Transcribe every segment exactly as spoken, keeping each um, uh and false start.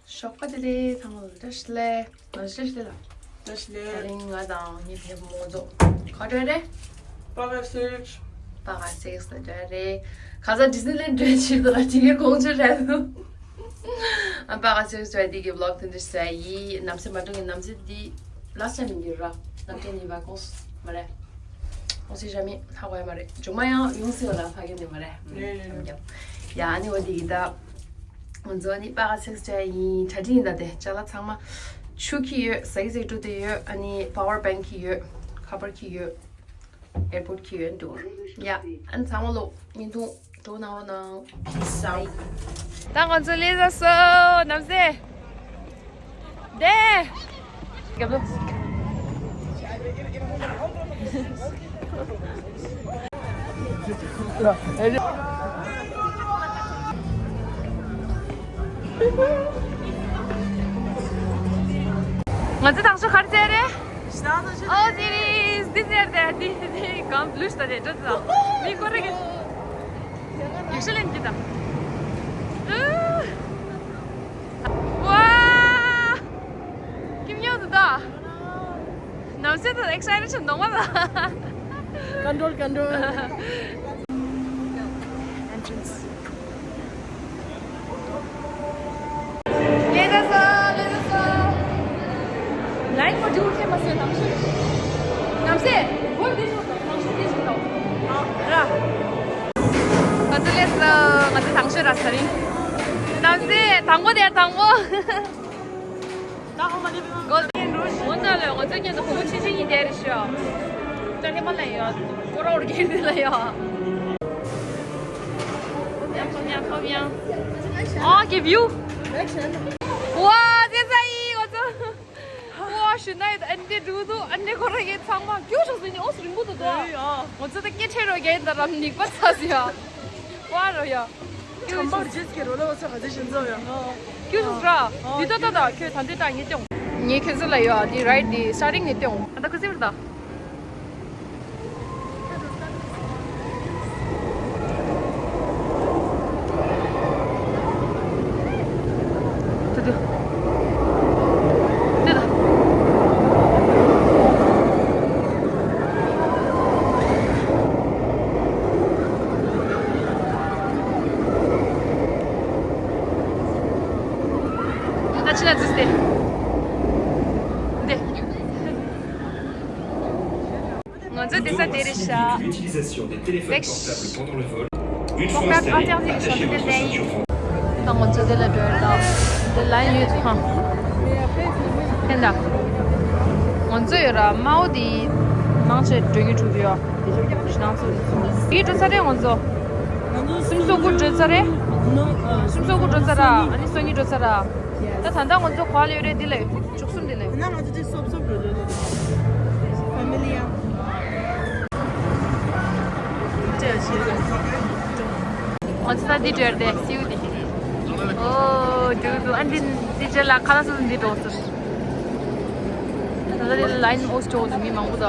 ཞོགས་པ་བདེ་ལེགས། ཚང་མ་ལ་བཀྲ་ཤིས་བདེ་ལེགས། ང་བཀྲ་ཤིས་བདེ་ལེགས། བཀྲ་ཤིས་བདེ་ལེགས། ད་རིང་ང་དང་ངའི་བུ་མོ་ཚོ་ག་འགྲོ་རེད། པ་ག་སིགས། པ་ག་སིགས་ལ་འགྲོ་རེད། ག་ས་ཌི་སི་ནི་ལེན་ཌི་འགྲོ་ཕྱིར་དུ་ལ་དེ་གའི་དགོང་ཚོད་རེད་འདུག་ཨ་པ་ག་སིགས་འགྲོ་དེ་གི་བི་ལོག་དེ་འདྲ་བྱས་ཡིན། ནམ་སེ་མ་འགྲོ་གི་ནམ་སེ་འདི་ལ་སེ་མིན་གྱི་ར་ནམ་ཏན་ནི་བ་ཀོང་སི་མ་རེད། ཀོང་སི་ཞ་མི་ཧ་གོ་ཡ་མ་རེད། ཇུ་མ་ཡང་ཡོང་སི་བ་ལ་ཕ་གི་ནི་མ་རེད། ཡ་ཨ་ནི་འོ་དེ་གི་ད། ང་ཚོ་ནི་པ་ག་སིགས་བྱས་ཡིན། གྲ་སྒྲིག་ཡིན་ད། དེ་ཅ་ལག་ཚང་མ་ཆུ་ཁྱི་ཡོད། ཟ་གི་ཟ་གི་འགྲོ་དེ་ཡོད། ཨ་ནི་པ་ཝར་བེང་ཁྱི་ཡོད། ཁ་པར་ཁྱི་ཡོད། ཨེར་པོཌ་ཁྱི་ཡོད་འདུག་ཡ་ཨ་ནི་ཚང་མ་ལོ་བརྙན་ཐུང་འགྲོ་གནང་རོགས་གནང་། ད་ང་ཚོ་སླེབས་ཚར་སོང་། ནམ་སེ། དེ། རྒྱབ་ལོ། ང་ཚོ་དང་ཤོག་ག་རེ་བྱས་རེད། ཨོ་དེ་རེད། འདི་ཟེར་དེ་འདི་འདི་གང་ལུས་ད་དེ་འགྲོ་ད་མི་ཀོ་རེ་གི། ཡིག་ཤོ་ལེན་གྱི་ད། ཝ། ཀིམ་ཉོ་དུ་ད། ནམ་སེ་ད་ཨེག་སའི་ཊེཌ་ཆེ་འདུག་མ་ལ། Control, control. Entrance. ལེ་ད་ས་ལེ་ད་ས། ལའིན་མ་འགྲིག་ཁྱེད་མ་སོན་ནམ་སེ། ནམ་སེ། སྒོ་འདི་ཆོག་དང་ནམ་སེ་འདི་ཆོག་དང་། ཨ་ར། ང་ཚོ་ལས་ང་ཚོ་དང་ཤོས་ར་ས་རིང་། ནམ་སེ་དང་པོ་དེ་དང་པོ། ད་ཧོ་མ་ལེ་བི་མ། གོ་ལ། འོ་ན་ལོས་ང་ཚོ་མཉམ་དུ་ཕྲུ་གུ་ཆུང་ཆུང་གཉིས་དེ་རེད་ཤོག་ད་ལེ་མ་ལ་ཡོད། ཀོ་ར་འོར་གེ་དེ་ལ་ཡོད། ཁོམ་ཡང་ཁོམ་ཡང་ཁོམ་ཡང་། ཨ་གི་བིའུ། ཝ་ཟེ་ས་ཡི་ང་ཚོ། ཝ་ཞུ་ན་ཡོད། ཨན་ཏེ་འགྲོ་འདུག་ཨན་ཏེ་ཁོ་ར་གི་ཚང་མ་སྐྱུག་ཤོག་ཟེར་ནི་ཨོ་སི་རིང་པོ་འདུག་དོ། ཡ་ཡ། ང་ཚོ་ད་སྐད་ཆ་རོ་རྒྱག་ཡིན་ད་རམ་ནིག་པ་ཚ་ཟི་ཡ། ཝ་རོ་ཡ། ཁྱམ་པར་རྗེས་ཀྱི་རོ་ལ་བ་ས་ག་ཚོད་ཤིན་ཚོ་ཡ། སྐྱུག་ཤོག་ར། འདི་ད་ད་ད་ཁྱོད་ད་འདི་ད་ངས་སྐྱོང་། ངས་ཁྱོད་ཚོ་ལ་ཡོད་འདི་རའིཌ་འདི་སི་ཊར་ཊིང་ནས་སྐྱོང་། ཨ་ད་ཁུ་སིམ་ར་ད། ཏུ་ཏུ། ཏུ་ཏུ། ད་ཕྱི་ལ་འཛུལ་ཏེ། འདི། ང་ཚོ་དེ་ས་དེ་རེད་ཤག L'utilisation des téléphones portables pendant le vol. Une fois installé, attachez votre ceinture. ད་ང་ཚོ་དེ་ལ་འགྲོ་ཡ་ད། དེ་ལ་ཡོད་ཧ། ཧེ་ད། ང་ཚོ་ཡོད་ར་མའོ་དེ་མང་ཆེ་འགྲོ་རྒྱུ་འགྲོ་རྒྱུ་ཡོད། ཞི་ནང་ཚོ་ཡིད་འགྲོ་ཚར་རེད། ང་ཚོ་སུམ་སོ་དགུ་འགྲོ་ཚར་རེད། སུམ་སོ་དགུ་འགྲོ་ཚར་ར། ཨ་ནི་སོ་གཉིས་འགྲོ་ཚར་ར། ད་ད་ལྟ་ང་ཚོ་ག་ལ་ཡོད་རེད། འདི་ལ་ཡོད། བཅུ་གསུམ་འདི་ལ་ཡོད། ད་ང་ཚོ་འདི་སོབ་སོབ་འགྲོ་འདོད་འདུག་ཕེ་མི་ལི་ཡ། ང་ཚོ་ད་འདི་འགྲོ་ཡ་རེད་སིའུ་འདི། ཨོ་འགྲོ་འདུག་ཨ་འདི་འདི་རྗེས་ལ་ཁ་ལག་སོ་སོ་འདི་འགྲོ་ཟེར། ད་ལྟ་འདི་ལ་ལའིན་ཨོ་སི་འགྲོ་འདུག་མི་མང་པོ་འདུག་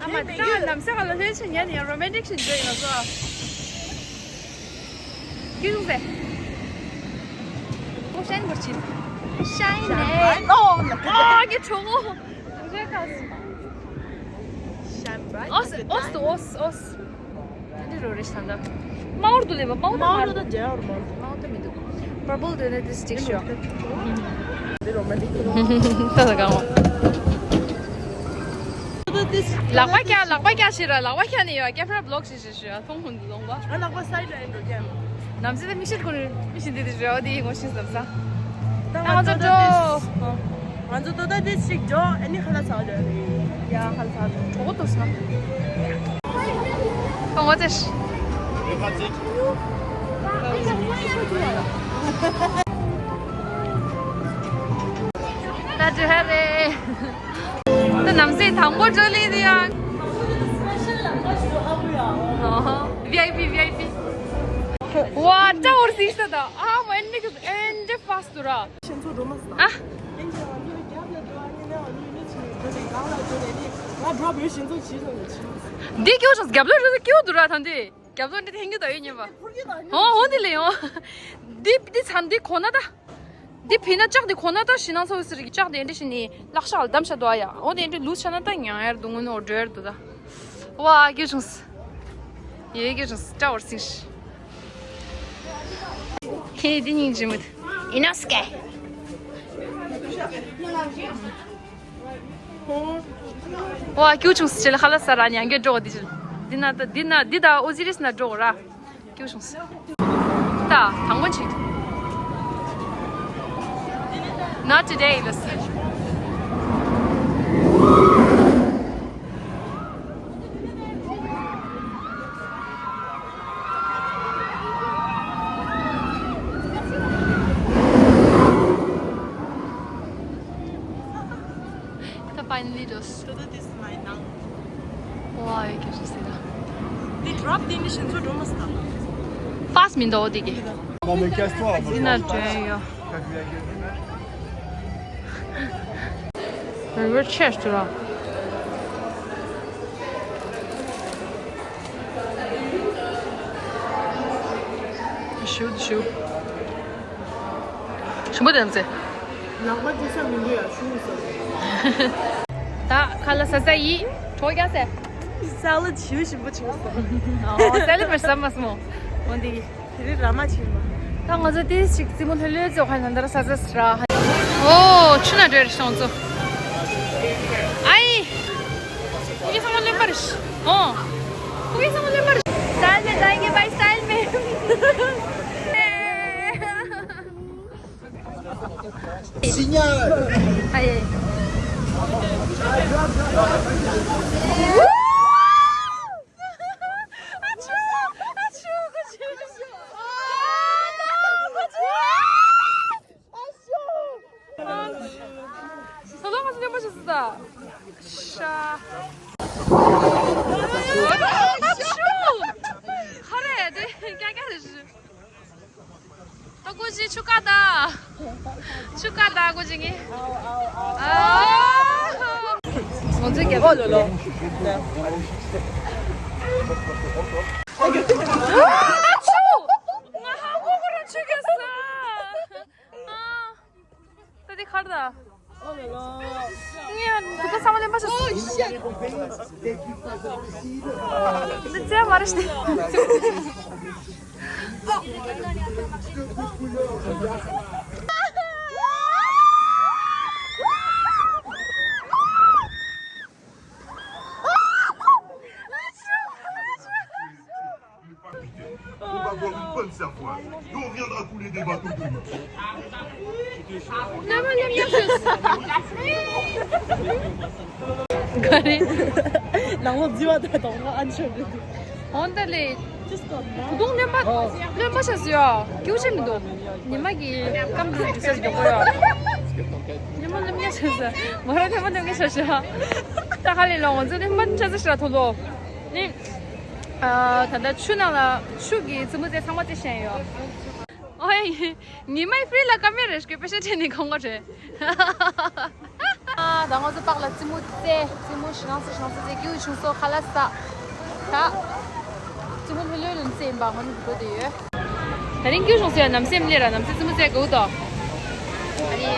ཨ་མ་དེ་ནམ་ཟེ་ག་ལ་ལྷོད་ཆེ་ཉན་ཡང་རོ་མན་ཊིག་ཞིག་འདོད་ཡོད་སོ། ཀྱི་ཟུག་ཟེ། ཨོ་ཤན་བར་ཆིན། ཤན་ནེ། ཨོ་ལ་ཀ། ཨ་གི་ཆུང་ངུ། ཨོ་སི་ཨོ་སི་ཨོ་སི། ཨ་འདི་རོ་རེ་ཤ་ད། མའོར་དུ་ལེབ་པ་མའོར་དུ་མ་རེད། མའོར་དུ་མི་འདུག་པར་པལ་དུ་ནི་དེ་སི་ཅིག་ཤོག་འདི་རོ་མན་ཊིག་ཏག་ཏག་གང་། ལག་པ་ཀྱག་ལག་པ་ཀྱག་ཤི་ར་ལག་པ་ཀྱག་ནི་ཡོད་ཀེམ་ར་བི་ལོག་ཤི་ཤི་ཤི་ཐོང་ཧུན་དུ་ལོང་བ། ང་ལག་པ་སའིཌ་ལ་ཡིན་འགྲོ་ཀྱག་ནམ་ཟེ་ད་མི་ཤི་ཀུན་མི་ཤི་འདི་དེ་རེ་བ་དེ་ཡིན་ངོ་ཤི་ཟ་ས། ད་ང་ཚོ་འགྲོ། ང་ཚོ་ཏོ་ཏོ་དེ་ཞིག་འགྲོ། ཨ་ནི་ཁ་ལག་ཟ་འགྲོ་རེད། ཡ་ཁ་ལག་ཟ་འགྲོ་གོ་ཏོ་ས། ཁོང་ཚེ། ད་འགྲོ་ཧ་རེད། ད་ནམ་ཟེ་དང་པོ་འགྲོ་ལེ་དེ་ཡང་། ཨོ་ཧོ། བི་ཨའི་པི་བི་ཨའི་པི། ཝ་ད་འོར་སི་ས་ད། ཨ་མ་ཨན་ནི་ཨན་ཏེ་ཕ་སི་ཏུ་ར། ཤིན་ཚོ་འགྲོ་མ་ས། ཨ། ཨན་ཏེ་ཨ་ནི་རྒྱབ་ལ་འགྲོ། ཨ་ནི་ནས་ཨ་ནི་ནས་ཕྱིན་འགྲོ་ནས་གང་ལ་འགྲོ་ནས་ནི་ང་བྲོ་བའི་ཤིན་ཚོ་ཇི་ལ་ལ་ཕྱིན། འདི་སྐྱོ་བྱུང་། རྒྱབ་ལོགས་རེ་ཟ་སྐྱོ་འདུག་ར་ད་འདི། རྒྱབ་ལོགས་འདི་ཐེང་གི་ད་ཡོད་ཉན་པ། ཨོ་ཧོ་འདི་ལེ་ཡོང་། འདི་འདི་ཚ་འདི་གོ་ན་ད། འདི་ཕི་ན་ལྕགས་འདི་གོ་ན་ད་ཞི་ན་ཚོ་ཟེར་གི་ལྕགས་འདི་འདི་ཞི་ནི་ལག་ཤ་ལ་དམ་ཤ་དོ་ཡ། ཨོ་འདི་འདི་ལུས་ཆ་ན་ད་ཉང་ཡར་འདུག་ངུ་ནོ་འགྲོ་ཡར་འདུག་ད། ཝ་སྐྱོ་བྱུང་། ཡེ་སྐྱོ་བྱུང་། སྐྲ་བར་སིང་ཤི། ཧེ་འདི་སྙིང་རྗེ་མོ་འདུག་ཨི་ནོ་སི་ཀེ། ཝ་སྐྱུག་བྱུང་ཟེར་ལ་ཁ་ལག་ཟ་ར་ཉང་གི་འགྲོ་འདི་ཅིལ། འདི་ན་འདི་ན་འདི་ད་ཨོ་ཛི་རིས་ན་འགྲོ་ར། སྐྱུག་བྱུང་ཟེར། ད་དང་པོ་ཆིག Not today ལོས། ད་finally ལོས། ད་ད་this is my ནང་། ཝ་ཡ་ཁྱེད་ཚོ་ཟེར་ད། འདི་drop དེ་ནི་ཤིན་ཚོ་འགྲོ་མ་སྟ། Fast མིན་འདུག་འོ་དེ་གི། Non, mais casse-toi, va. འདི་ན་འདྲེན་ཡོད། རི་བར་ཆེ་ཞུ་ར། ཞུ་ཞུ། ཞུ་མོ་དེ་ཚེ། ལག་པ་དེ་ས་མི་འདུག་ཡ་ཞུ་ས། ད་ཁ་ལག་ཟ་ས་ཡི་གྲོགས་རྒྱག་ས། སལ་ཌི་ཞིམ་པོ་ཞིམ་པོ་བྱུང་སོང་། ཨོ་སལ་ཌི་མར་ཟ་མ་སོང་། འོ་འདི། དེ་རིང་ར་མ་ཕྱིན་པ། ད་ང་ཚོ་ཏིས་ཅིག་རྩེད་མོ་ལྷོད་ལྷོད་རྩེ་ཁ་ན་འདར་ས་ས་ར། ཨོ་ཆུ་ན་འདྲེར་སོང་ཚོ། ཨའི། ཁོ་གི་ཚང་མ་ལོན་པར་ཤི། ཨོ། ཁོ་གི་ཚང་མ་ལོན་པར་ཤི། སལ་མེ་ཛའེ་གེ་བྷའི་སལ་མེ། Signal. ཨའི། ད་ཀོ་ཅི་ཆུ་ཀ་ད། ཆུ་ཀ་ད་ཀོ་ཅི་ངི། ཨ། ང་ཚོའི་རྒྱབ། ཨོ་ལོ་ལོ། ཨ་ཆུ། ང་ཧ་གོ་གོ་ར་ཆུ་ག་ས། ཨ། ད་དེ་ཁར་ད། ངས་ཁུ་པ་ཚང་མ་ལེན་པ་བྱས་སོང་། འདི་རྩེ་མ་རེད་ཤི། On va boire une bonne servoise. Et on viendra couler des bateaux demain. ག་རེ། ནང་ལོགས་བརྫི་བ་དང་གདོང་ལ་ཨན་ཆོད་རེད། འོན་ཏེ་ལེ། ད་དུང་ལོན་པ་ལོན་པ་བྱས་སོ་ཡ། སྐྱིད་ཆེ་མི་འདུག་ཉི་མ་གི་སྐམ་དུ་འདུག་ས་ཞིག་གོ་ཡ། ཉི་མ་ལོན་ཡ་བྱས་སོ། མོ་ར་ལོན་པ་ལོན་ཡ་བྱས་སོ། ད་ཧ་ལས་ལོ་ང་ཚོ་ལོན་པ་བྱས་སོ་ཤ་ཐོ་ལོ། ནི། ཨ། ད་ལྟ་ཆུ་ནང་ལ་ཆུ་གི་རྩེད་མོ་རྩེ་ཚང་མ་རྩེ་བཞིན་ཡོད། ཨོ་ཡ། ཉི་མའི་ཕི་རི་ལ་ཀ་མེ་རེ་ཞིག་པེ་ཤ་ཁྲེ་ནི་ཁོང་གོ་རེད། ཨ། ད་ང་ཚོ་པགས་ལ་རྩེད་མོ་རྩེ། རྩེད་མོ་ཞེ་དྲག་རྩེ། ཞེ་དྲག་རྩེ། རྩེ་སྐྱིད་པོ་བྱུང་སོང་། ཁ་ལག་ཟ། ད་རྩེད་མོ་ལྷོད་ལྷོད་ལ་རྩེ་ཡིན་པ་ང་ནི་འདི་གོ་དེ་ཡོད། ད་རིང་སྐྱིད་པོ་བྱུང་སོང་ཡ། ནམ་སེམས་ལས་ར་ནམ་སེམས་རྩེད་མོ་རྩེ་དགོས་དོ། ཨ་ནི་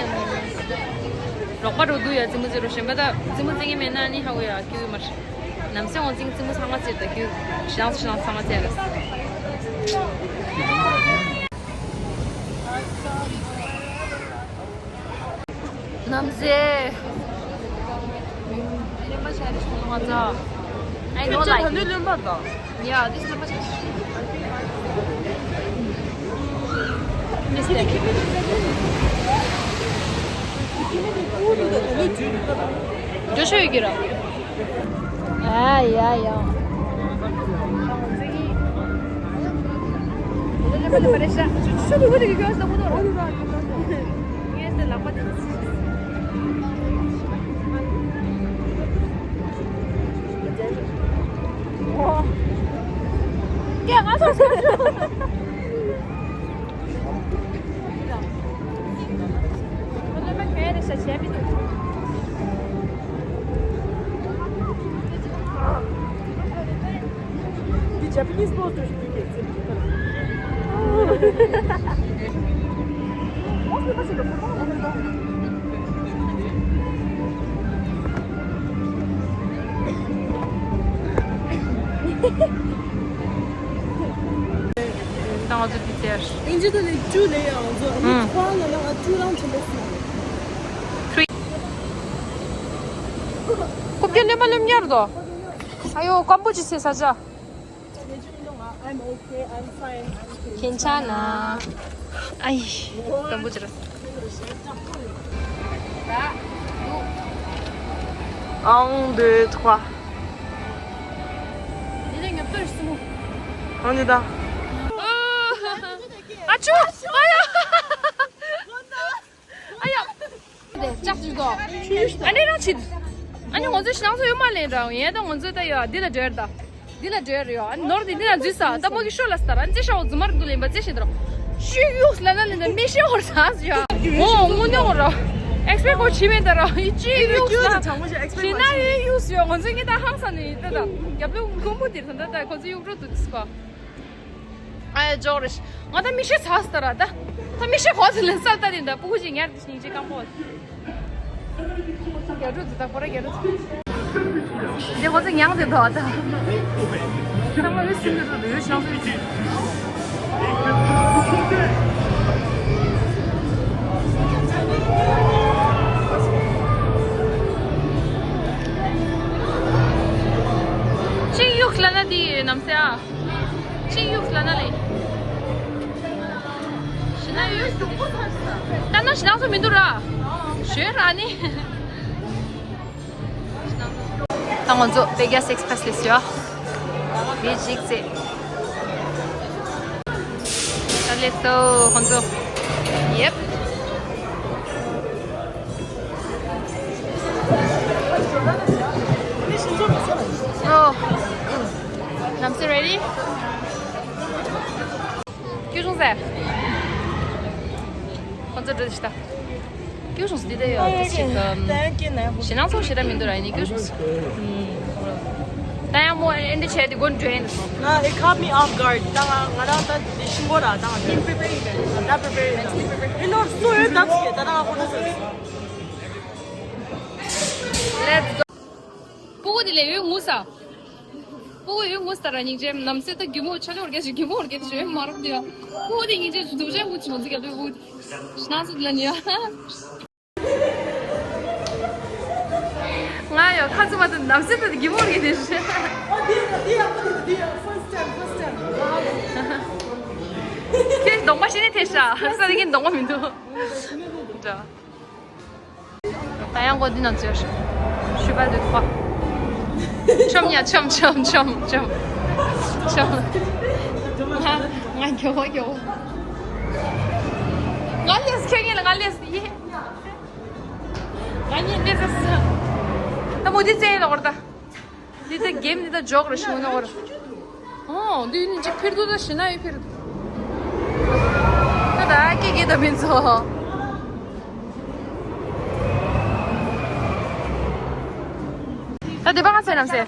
རོགས་པ་རོགས་དུ་ཡ་རྩེད་མོ་རྩེ་རོགས། གཞན་པ་ད་རྩེད་མོ་རྩེ་གི་མེད་ན་ནི་ཧ་གོ་ཡ་སྐྱིད་པོ་མ་རེད། ནམ་སེམས་འོང་ཙིང་རྩེད་མོ་ཚང་མ་རྩེ་ད་སྐྱིད་པོ། ཞེ་དྲག་ཞེ་དྲག་ཚང་མ་རྩེ་ར། ནམ་ཟེ། ལེན་པ་བྱ་རེ་ཞུ་ང་ཚ། I don't like it. Yeah, this ལེན་པ་བྱ། འགྲོ་ཤོ་ཡོད་ཀྱི་ར། ཨ་ཡ་ཡ། Japanese pose to should be. ད་ང་ཚོ་འདི་དེར། ཨིན་ཇི་དེ་ལས་བཅུ་ལས་ཡང་ང་ཚོ་ཨ་ནི་ཁོ་རང་ལ་ལ་ང་བཅུ་རང་ཆེན་པོ་སྲིད། ཁུག་ཀྱི་ལེ་མ་ལེམ་ཉར་དོ། ཨ་ཡོ་སྐམ་པོ་ཅི་སེ་ས་ཆ། I'm okay, I'm fine, I'm okay. ཁྱེད་ཆ་ན། ཨའི། དང་པོ་ཅི་ར། Un, deux, trois. On est là. ཨ་ཆུ། ཨ་ཡ། ཨ་ཡ། ལྕགས་ཅིག་དོ། ཨ་ནི་རང་ཕྱིན། ཨ་ནི་ང་ཚོའི་ཤིང་ཚོ་ཡོད་མ་ལེན་རང་ཡིན་ད་ང་ཚོའི་ད་ཡོད་འདི་ལ་འབྲེལ་ད། འདི་ལ་འབྲེལ་རེད་ཡོད། ཨ་ནི་ནོར་འདི་འདི་ལ་འཛུལ་ས་ད་མོ་གི་ཤོ་ལ་སྟར་ཨ་ནི་ཅི་ཤ་འོ་རྫུན་མར་འདུག་ལེན་པ་ཅི་ཤེས་དར། ཤུ་ཡུག་ལ་ན་ལེན་ད་མི་ཤེས་འོར་ས་ཡོད། འོ་དངོས་གནས་འོ་ར། ཨེགས་པེག་གོ་ཕྱི་མེད་ད་ར་ཡི་ཅི་ཡུག་ལ། ཤི་ན་ཡི་ཡུག་ཡོད་ང་ཚོའི་ངི་ད་ཧང་ས་ནི་ད་ད་རྒྱབ་ལུག་མགོན་པོ་འདིར་ད་ད་ད་ཁོ་ཚོ་ཡུག་འགྲོ་འདུག་ཟེར་གོ། ཨ་ཡ་ཇོག་རེ། ང་ད་མི་ཤེས་ཚ་སྟ་ར་ད། ད་མི་ཤེས་ཧོ་ཚེ་ལེན་སལ་ཏ་དེ་འདྲ་སྤུ་གུ་ཞིག་ཉར་དེ་ཞིང་ཆེ་སྐམ་པོ། རྒྱ་ཕྲུག་ཚོ་ད་ཁོ་ར་རྒྱ་ཕྲུག་ཚོ། འདི་ཧོ་ཚེ་ཉང་དེ་དོ་ད། ཚང་མ་འོས་སུ་འདི་ཚོ་འོས་ཤང་ཚོ་ཡིན། ཅིང་ཡུག་ལ་ན་དེ་ནམ་སེ་ཨ། ཅིང་ཡུག་ལ་ན་ལེ། ཤི་ན་ཡོད། ད་ན་ཤི་ན་ཚོ་མི་འདུག་ར། ཞོན་ར་ནི། ད་ང་ཚོ་བེ་ག་སི་ཨེགས་པེ་རེ་སི་ལས་སུ་ཡ། མི་ཅིག་ཚེ། ད་ལེ་ཏོ་ཁོང་ཚོ། ཡེབ། ཨོ། ནམ་སེ་རེ་ཌི། སྐྱོ་བྱུང་ཟེར། ཁོ་ཚོ་འགྲོ་ཤི་ད། སྐྱོ་བྱུང་ཟེར་འདི་ད་ཡོད་དེ་ཅིག་གམ། ཞེ་ནང་ཚོ་ཞེ་དྲག་མི་འདུག་ར་ཡིན་ནི་སྐྱོ་བྱུང་ཟེར། ད་ཡང་མོ་ཨེ་འདྲ་བྱས་ཏེ་སྒོ་འགྲོ་ཡིན། ང་it caught me off guard. ད་ང་ང་རང་ད་དེ་ཤིང་སྒོ་ར་ད་ང་ད་prepare ཡིན་པས་ད་prepare ཡིན་ད། ཨེ་ནོར་སུ་ཡོད་ད་ཚིག་ད་ད་ང་ཁོ་ན་ཟེར། Let's go. སྤུ་གུ་དེ་ལས་ཡོད་ངུ་ས། སྤུ་གུ་ཡོད་ངུ་ས་ར་སྙིང་རྗེ་ནམ་སེ་ད་རྒྱུ་མོ་ཆ་ལོར་རྒྱ་ཞིག་རྒྱུ་མོར་རྒྱ་དེ་ཞོན་མ་རབས་དེ་ཡ། སྤུ་གུ་དེ་སྙིང་རྗེ་ཞིག་འདུག་ཅན་ངུ་ཆུང་ཟིག་ག་ལོས་སྤུ་གུ་དེ་ཤི་ན་སུ་ལ་ནི་ཡ། ང་ཡོད་ཁ་ཚུ་མ་ད་ནམ་སེ་ད་རྒྱུ་མོར་རྒྱ་དེ་ཞོན། ཨོ་དེ་ཡ་དེ་ཡ་དེ་ཡ་first time, first time. ཁྱེད་གདོང་པ་ཤི་ནས་ཐེ་ཤ་ས་དེ་གིན་གདོང་པ་མི་འདུག་འདྲ། ད་ཡང་གོ་འདི་ནང་ཚོས། ཞུ་བ་འདུག་པ། ཆོམ་ཡ་ཆོམ་ཆོམ་ཆོམ་ཆོམ། ཆོམ། ང་ང་གྱོ་གྱོ། ང་ལེས་ཁྱོད་ཉིད་ལ་ང་ལེས་ཡེ། ང་ཉིད་ལེས་ས། ད་མོ་འདི་ཙེ་ལ་བར་ད། འདི་ད་གེམ་འདི་ད་ཇོག་རེ་ཞུ་ན་བར། ཨོ། འདི་ནི་ཅིག་ཕིར་དུ་ད་ཤི་ན་ཡི་ཕིར་དུ། ད་ད་ཀེ་ཀེ་ད་མིན་ཚོ། ད་དེ་པ་ང་ཚེ་ནམ་སེ། ད་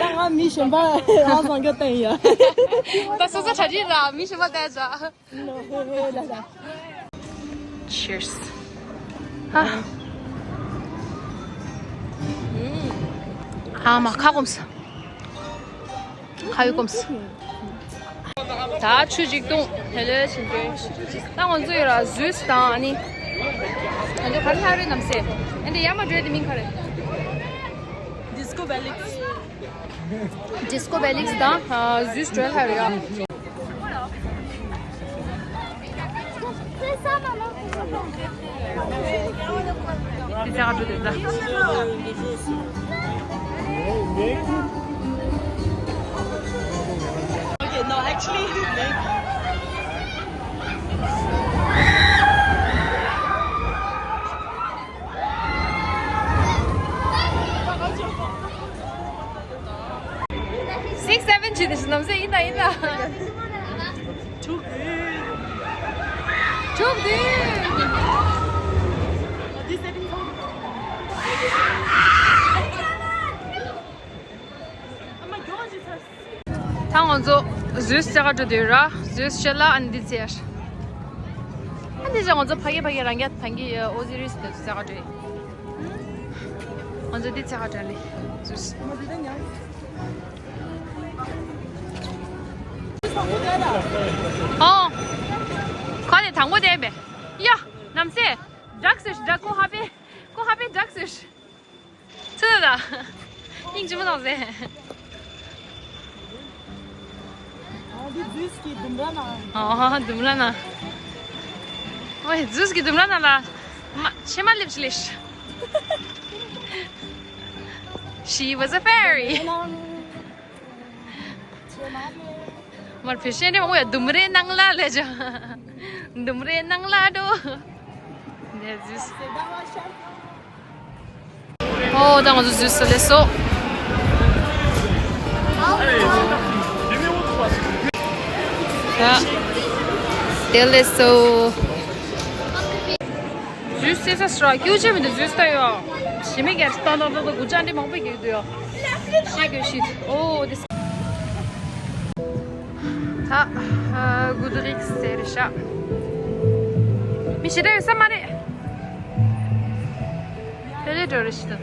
ང་མི་གཞན་པ་ཨང་སང་སྐྱོ་བསྟན་ཡ། ད་སོ་སོ་གྲ་སྒྲིག་ར་མི་གཞན་པ་བསྟན་ཇ། Cheers. ཨ་མ་ཁ་སྐོམ་ས། ཁ་ཡོད་སྐོམ་ས། ད་ཆུ་ཅིག་བཏུང་། ཧེ་ལོ་ཞིང་ཀྲེ། ད་ང་ཚོ་ཡོད་ར་ཟུས་དང་ཨ་ནི། ང་ཚོ་ག་རེ་ལྷ་རེ་ནམ་སེ། ཨ་འདི་ཡ་མ་འགྲོས་དེ་མིང་ག་རེ། Disco Belix. Disco Belix དང་ཨ་ཟུས་འགྲོས་ལྷ་རེ་ཡ། དེ་ཚ་ག་འགྲོ་དེ་ད། Okay, no, actually, maybe. Six, seven བྱེད་དེ་ནམ་སེ་ཡིན་ད་ཡིན་ད། ཐུག་ཐུག་དེ། འདི་སེ་ཊིང་ཐོག་། ཨ་མ་མགྱོགས། ད་ང་ཚོ་ཟུས་རྩེད་གར་འགྲོ་འདོད་ར། ཟུས་ཤེ་ལ་ཨན་འདི་ཚེ། ཨན་འདི་ཚེ་ང་ཚོ་ཕ་གི་ཕ་གི་རང་རྒྱ་ཐང་གི་ཨོ་ཟི་རིས་དེ་ཚོ་རྩེད་གར་འགྲོ་ཡི། ང་ཚོ་འདི་རྩེད་གར་འགྲོ་ལེ། ཟུས། ཨོ། ཁ་ནས་དང་པོ་དེ་མེད། ཡ། ནམ་སེ། ཌག་སི་ཌག་ཁོ་ཧ་པེ། ཁོ་ཧ་པེ་ཌག་སི། ཚུ་ད། སྙིང་རྗེ་མོ་དང་ཟེ། འདི་ཛུས་ཀྱི་ལྡུམ་ར་ན། ཨོ་ལྡུམ་ར་ན། ཨོའི་ཛུས་ཀྱི་ལྡུམ་ར་ན་ལ། མ་ཕྱེ་མ་ལེབ་ཅི་ལེ་ཤ། She was a fairy. མར་བེ་ཤེ་ནི་འོ་ཡ་ལྡུམ་རའི་ནང་ལ་ལས་ཅོ། ལྡུམ་རའི་ནང་ལ་འགྲོ། ནས་ཟུས། ཨོ་ད་ང་ཚོ་ཟུས་སུ་ལས་སོ། ད་དེ་ལས་སོ། ཟུས་སེ་ས་སྲ་ཀྱུ་ཅེ་མི་འདུག་ཟུས་ལྟ་ཡོ། ཞི་མི་གེར་ཏོང་ཏོང་ཏོང་ཏོ་གུ་ཅན་དེ་མང་པོ་གི་འདུག་ཡོ། ཤི་གི་ཤི། ཨོ་དེ། ད་གུ་དུ་རིག་སེ་རེ་ཤ། མི་ཤི་རེ་ཡོད་ས་མ་རེད། ཕེ་ལེ་འགྲོ་རེ་ཤི་ད།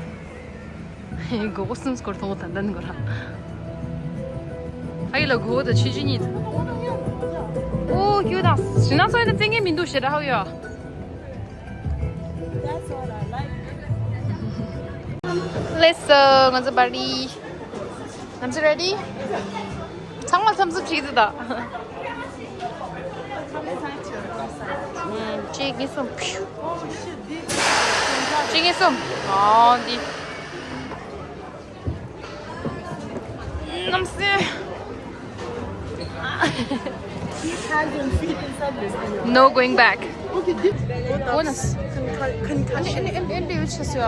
གོ་གོ་སུམ་སྐོར་ཐོང་ད་ད་ནི་གོ་ར། ཧ་ཡི་ལ་གོ་གོ་ད་ཆི་ཆི་ཉིད། ཨོ་ཀྱུ་ད། ཤི་ན་སོ་ཡི་ད་བཙན་གྱི་མི་འདུག་ཤི་ར་ཧ་ཡོ། ལེས་སོ། ང་ཚོ་བར་ཌི། ང་ཚོ་རེ་ཌི། ཚང་མ་ཚམ་ཚུབ་བྱེད་ཀྱི་འདུག་ད། གཅིག་གཉིས་གསུམ། གཅིག་གཉིས་གསུམ། ཨོ་འདི། རྣམ་སྲས། No going back. Okay, this. ཨོ་ན། ཨ་ནི་ཨ་ནི་ཨ་ནི་ཨ་ནི་ཡོད་ཆ་སོ་ཡ།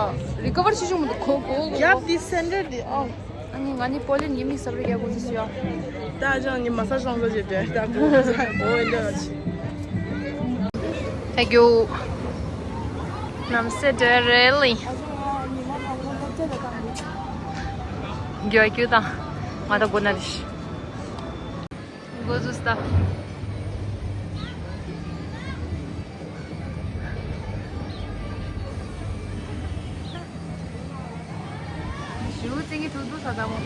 རི་ཀ་བར་བྱེད་ཆོག་མི་འདུག་གོ་གོ་གོ། Yep, this center the, oh. ཨ་ནི་ང་ནི་པོ་ལན་ཉི་མིག་སབ་རི་རྒྱག་གོ་ཚོད་སོ་ཡ། ད་ཅང་ཉི་མ་ས་ཤོང་ཚོ་ཅེ་དྲན་ད་གོ་གོ་ཨེ་འདྲ་ཆེ། Thank you. རྣམ་སྲས་འདྲ་རེད་ལི། རྒྱུ་རྒྱུ་དང་ང་ད་གོ་ན་རེད། འགོ་འཛུགས་ད། ཞུ་ཙིང་གི་ཐུག་ཐུག་ས་ད་མོ།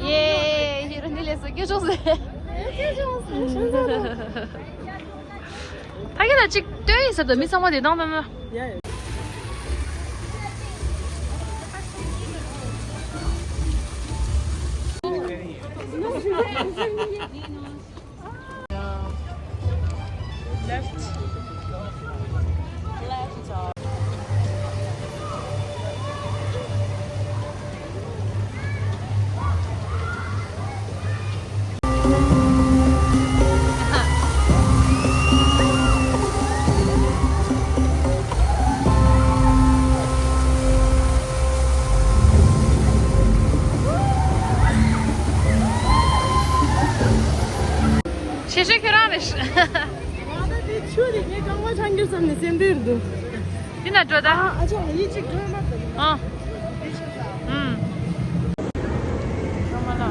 ཡེ། ཧི་རོ་ནི་ལས་སུ་སྐྱོ་ཤོག་ཟེར། སྐྱོ་ཤོག་ཟེར། ཕ་གི་ལ་གཅིག་སྟོན་ཡིན་ཟེར་དུ་མི་ཚང་མ་དེ་དང་དང་ན། ཡ་ཡ། Left. Left. ཆེ་ཤོས་ཁྱོད་རང་རེད། ང་ད་དེ་ཆུ་རེད། ངས་རྐང་པ་འཆང་གི་བསམ་ནས་སེམས་འདུན་འདུག་འདི་ན་འགྲོ་ད། ཨ་ཅག་ཡིད་ཅིག་འགྲོ་མ་ཐུབ། ཨ། ཨུམ། ཚང་མ་ལ།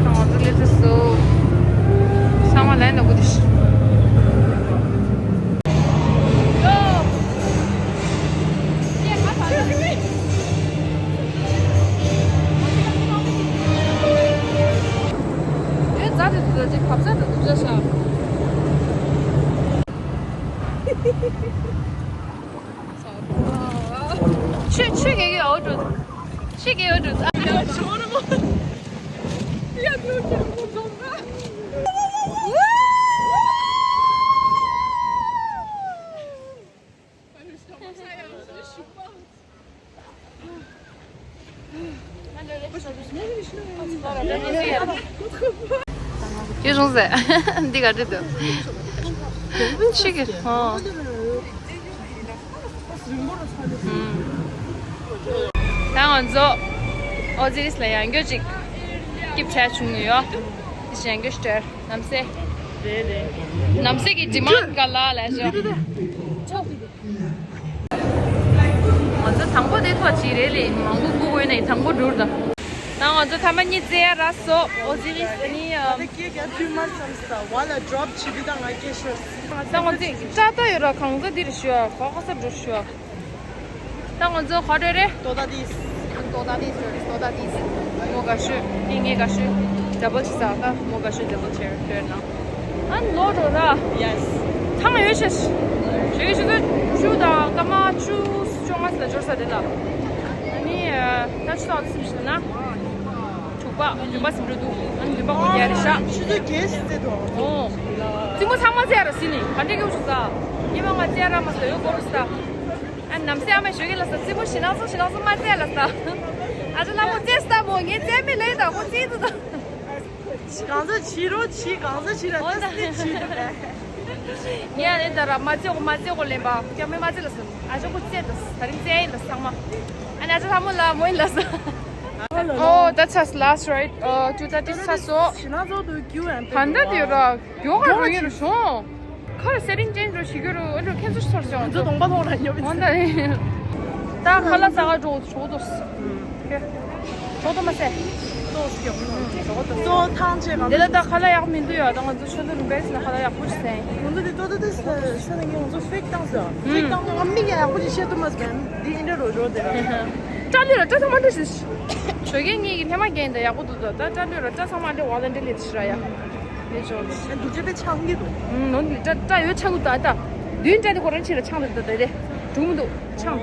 ཚང་མ་ཚོ་ལས་ཚོ་སུ། ཚང་མ་ལ་ནོ་གུ་དི་ཤི། ཨེ་རྫ་དེ་དུ་ཅིག་བབ་ས་དེ་དུ་བྱ་ཤ། ཆུ་ཆུ་གེ་གེ་འོ་འགྲོ། ཆུ་གེ་འོ་འགྲོ། ཨ་ཡ་ཞོར་མོ། ཡ་འགྲོ་ཀྱང་མོ་འགྲོ་ན། ཡོད་རུང་ཟེ། འདི་ག་འདྲ་འདུག་ཆི་གི་ཨོ། ད་ང་ཚོ་ཨོ་ཛི་རིས་ལ་ཡང་སྐྱོ་ཅིག་སྐྱིབ་བྱས་བྱུང་ཡོད། དེ་བཞིན་སྐྱོ་སྤྲེལ་ནམ་སེ། རེད་རེད། ནམ་སྲིད་ཀྱི་ཌི་མཱན་ག་ལ་ལ་ཞོ། ང་ཚོ་དང་པོ་དེ་ཐོག་ཅིག་རེད་ལེ། མང་པོ་སྒུག་དགོས་ནས་དང་པོ་འགྲུར་དང་། ད་ང་ཚོ་ཐ་མ་གཉིས་རྩེ་ཡ་ར་སོ། ཨོ་ཟི་ལིས་ཨ་ནི་ཨ། ད་སྐད་རྒྱག་དུས་མ་བསམ་སྟ་བ་ལ་ཌོབ་བྱེད་དུས་ད་ང་སྐད་ཤོར། ད་ང་ཚོ་སྐྲ་ད་ཡོད་ར། གང་ཚ་འདིར་ཞུ་ཨ། གོ་ག་ས་འགྲོ་ཞུ་ཨ། ད་ང་ཚོ་ག་འདྲ་རེད། ཏོ་ད་དིས། ཏོ་ད་དིས་ཏོ་ད་དིས། མོ་དགའ་ཤོས་དེ་ངས་དགའ་ཤོས་ཌ་བལ་ཆི་ཟ། ད་མོ་དགའ་ཤོས་ཌ་བལ་ཆེར་སྟོན་ན། ཨ་ནི་ལོ་འགྲོ་ར། ཡེས། ཐང་ཡོད་ཤ་ཤ། ཞོ་གི་ཆུ་ཚོད་བཅུ་དང་སྐར་མ་བཅུ་བཅོ་ལྔ་ཙམ་ལ་འབྱོར་ས་རེད་ལ། ཨ་ནི་ད་ཆུ་ཚོད་ཙམ་ཞིག་ན། དྲུག་པ་བདུན་པ་ཟིན་འགྲོ་འདུག་ཨ་ནི་བདུན་པ་འགོར་རྒྱག་རེད་ཤག་ཆུ་ཚོད་བརྒྱད་ཙམ་ཙེ་དོ། ཨོ། རྩེད་མོ་ཚང་མ་རྩེ་ཡ་ར་ཟིན་ནི་ག་འདྲས་སྐྱོ་བྱུང་ས། ཉི་མ་ང་རྩེ་ཡ་ར་མ་ཟ་ཡོད་སྐོར་ས། ཨ་ནམ་སེ་ཨ་མ་ཞོ་གི་ལ་ས་རྩེད་མོ་ཞེ་ནང་སོང་ཞེ་ནང་སོང་མ་རྩེ་ཡ་ལ་ས། ཨ་ཅོ་ལ་མོ་རྩེ་ས་མོ་ངས་རྩེ་མི་ལེ་ད་ཁོ་རྩེ་དུ་ད། གང་ཟག་བྱི་རོ་བྱི་གང་ཟག་བྱི་ར་ད་སི་བྱི་ར། ངས་ཨ་ནི་ད་ར་མ་རྩེ་གོ་མ་རྩེ་གོ་ལེན་པ་སྐྱ་མི་མ་རྩེ་ལ་ས། ཨ་ཅོ་ཁོ་རྩེ་ད་ད་རིང་རྩེ་ཡ་ལ་ཚང་མ། ཨ་ནི་ཨ་ཅོ་ལ་མོ་ལ་མོ་ཡིན་ལ་ས། ཨོ་that's us last ride. ཨ་ཅོ་ད་དེ་ས་སོ། ཞེ་ནང་སོང་དུ་ཀྱུ་ཨན་ཕན་ད་དེ་ཡོད་ར། ཡོ་ག་རོ་ཡོ་རུ་ཤོང་། ཁ་ལ་སེ་རིང་ཅན་རོ་ཞིག་ཡོ་རུ་ཨ་རུ་ཁེན་སུ་ཤོར་ཤོང་། ང་ཚོ་གདོང་པ་ལོང་ར་ཉོ་བི་ཚ། ད་ཁ་ལ་ས་ག་འགྲོ་ཆོག་ཏོ། ཆོག་ཏོ་མ་སེ། ཏོ་སྐྱོ་ནོ། ཏོ་ཐང་ཆེ་ག་དེ་ལ་ད་ཁ་ལ་ཡག་མི་འདུག་ཡ། ད་ང་ཚོ་ཆོ་ཏོ་རུ་བེས་ན་ཁ་ལ་ཡག་པོ་ཞིག་སེ། ང་ཚོ་དེ་ཏོ་ཏོ་ཏོ་སེ་ས་ནས་ང་ཚོ་ཕེག་བཏང་སོ། ཕེག་བཏང་ང་མི་ཡག་པོ་ཞིག་བཤད་ཐུབ་མ་སོང་། འདི་ཨིན་འདྲ་རོ་རོ་དེ་ར། ཏྲ་ལི་ར་ཏྲ་ཚང་མ་འདྲ་ཞིག་ཞོ་གས་ངེད་ཀྱི་ལྷན་མ་རྒན་དང་ཡག་པོ་འདུག་ད་ད་ཏྲ་ལོས་ར་ཏྲ་ཚང་མ་འདྲེ་བ་ལ་འདྲེ་ལེ་ཤི་ར་ཡ། ལེ་ཅོ་ལེ། ཨ་འདུག་ཅེ་པེ་ཆང་གི་འདུག་ཨུམ་ནོ་ནི་ཏྲ་ཏྲ་ཡོད་ཆང་གི་ད་ད། དུས་ཏྲ་ནི་ཁོ་རང་ཆི་ར་ཆང་དེ་ད་དེ་རེ། འབྲུ་མི་འདུག་ཆང་།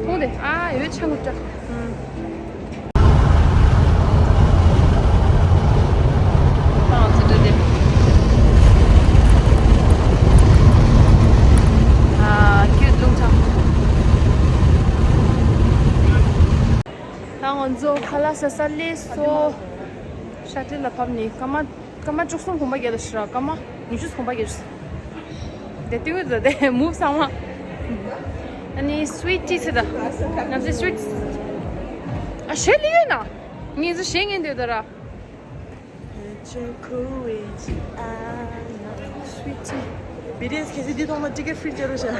ཐུང་དེ་ཨ་ཡོད་ཆང་གི་ཏྲ། ཨུམ། ཨ་ཙི་ཏྲ་དེ། ཨ་ཁྱོད་ལུང་ཆང་། ད་ང་ཚོ་ཁ་ལག་ཟ་ས་སླེབས་སོང་། ཤ་ཏི་ལ་ཕབ་ནི་སྐར་མ་སྐར་མ་བཅུ་གསུམ་གོམ་པ་བརྒྱབ་ལ་ཤི་ར། སྐར་མ་ཉི་ཤུ་གོམ་པ་བརྒྱབ་ཤི། དེ་ཏིང་ངེ་འཛོ་དེ་མུབ་ཚང་མ། ཨ་ནི་སུའི་ཊི་ཟེར་ད། ནམ་སེ་སུའི་ཊི། ཨ་ཞེ་ལི་ཡོད་ན། ངེད་ཚོ་ཞེ་ངན་འདོད་ད་ར། སུའི་ཊི། བི་ཊི་ཨེས་གལ་སྲིད་འདི་མཐོང་ན་ཊི་ཀེ་ཊི་ཕི་རི་སྤྲད་རོགས་བྱ།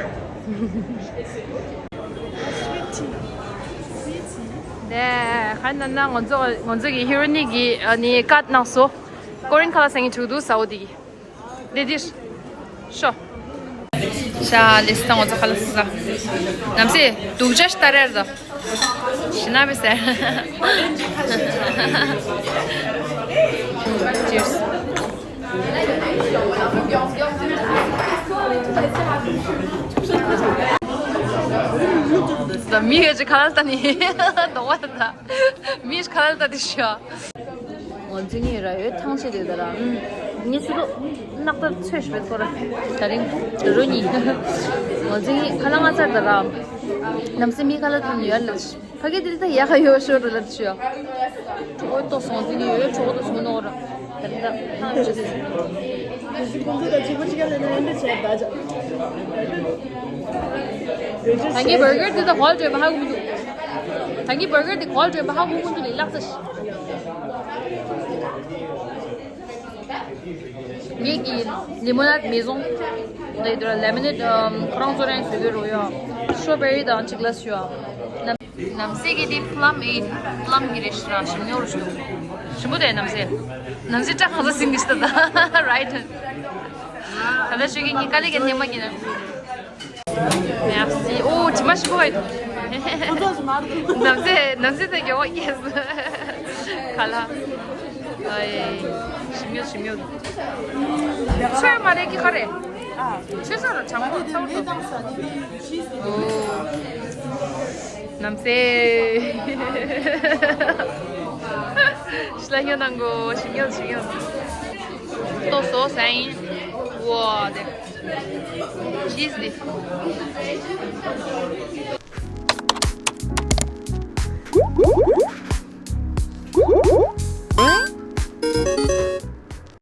སུའི་ཊི། སུའི་ཊི། དེ་ཧ་ན་ན་ང་ཚོ་ང་ཚོ་གི་ཧི་རོ་ནི་གི་ཨ་ནི་ཀཊ་གནང་སོ། ཀོ་རིན་ཁ་ལག་ཟ་མཁན་ཅིག་འདུག་ཟ་འོ་དེ་གི། དེ་དེ། ཤོ། ཤ་ལེ་སི་ད་ང་ཚོ་ཁ་ལག་ཟ། ནམ་སེ་སྡུག་ཅག་ཤི་ད་རེར་ཟ། ཤི་ན་བེ་སེ། Cheers། ད་མི་ཡོད་ཅིག་ཁ་ལག་ད་ནི་དོག་པ་ད། མི་ཁ་ལག་ད་དེ་ཤ། ང་ཚོ་གཉིས་ར་ཡོད་ཐང་ཆད་དེ་ད་ར། ངས་ཆུ་ལོག་གནག་ཏར་ཚོས་ཤིག་བེད་ཁོ་ར། ད་རིང་རུ་གཉིས། ང་ཚོ་གཉིས་ཁ་ལག་ང་ཚར་ད་ར། ནམ་སེ་མི་ཁ་ལག་ད་ནི་ཡར་ལ་ཕ་གི་དེ་ལ་ད་ཡག་ག་ཡོད་ཤོར་ར་ལ་ཤོ། གྲོགས་ཏོ་སོང་དེ་ནི་ཡོད་གྲོགས་ཏོ་སོང་ནོ་ར། ད་རིང་ད་ཐང་ཆད་དེ། ད་ངའི་བར་གར་དེ་ད་གོལ་བྲོས་པ་ཧ་གོ་མི་འདུག་ད་ངའི་བར་གར་དེ་གོལ་བྲོས་པ་ཧ་གོ་མི་འདུག་ལས་ལག་ཚ་ཞིག་ངེད་ཀྱི་ལི་མོ་ནད་མེ་ཟོང་། ལེ་དུ་ལེ་མོ་ནེད་ཁོ་རང་ཚོ་རང་བཟོས་ཀྱི་རོ་ཡོ། སི་ཊོ་བེ་རི་དང་གཅིག་ལ་སུ་ཡོ། ནམ་སེ་གི་དེ་པི་ལམ་ཨིན། པི་ལམ་གི་རེད་ཤི་ར་ཞིམ་ཉོ་རུ་ཞུ། ཞིམ་པོ་དེ་ནམ་སེ། ནམ་སེ་ཅག་གང་ས་སིང་གི་ཤི་ད་རའིཊ། ད་ལྟ་ཞུ་གི་ངའི་དཀའ་ལས་ཀྱི་ནེ་མ་གི་ན། Merci. ཨོ་དྲི་མ་ཞིམ་པོ་ཡོད། ཁོ་ཚོ་ཞིམ་མ་རེད། ནམ་སེ་ནམ་སེ་དེ་གི་ཨོ་ཡེ་སི། ཁ་ལག་ཨེ། ཞིམ་ཡོད་ཞིམ་ཡོད། ཆོས་མ་རེད་ཀི་ཁ་རེད། ཨ། ཆོས་ས་ར་ཆང་མ་ཚོར་དང་། ཨོ། ནམ་སེ། ཤི་ལ་ཉོ་ནང་གོ་ཞིམ་ཡོད་ཞིམ་ཡོད། ཏོ་སོ་སན་ཡིན། ཝ་དེ། ཅིས་དེ།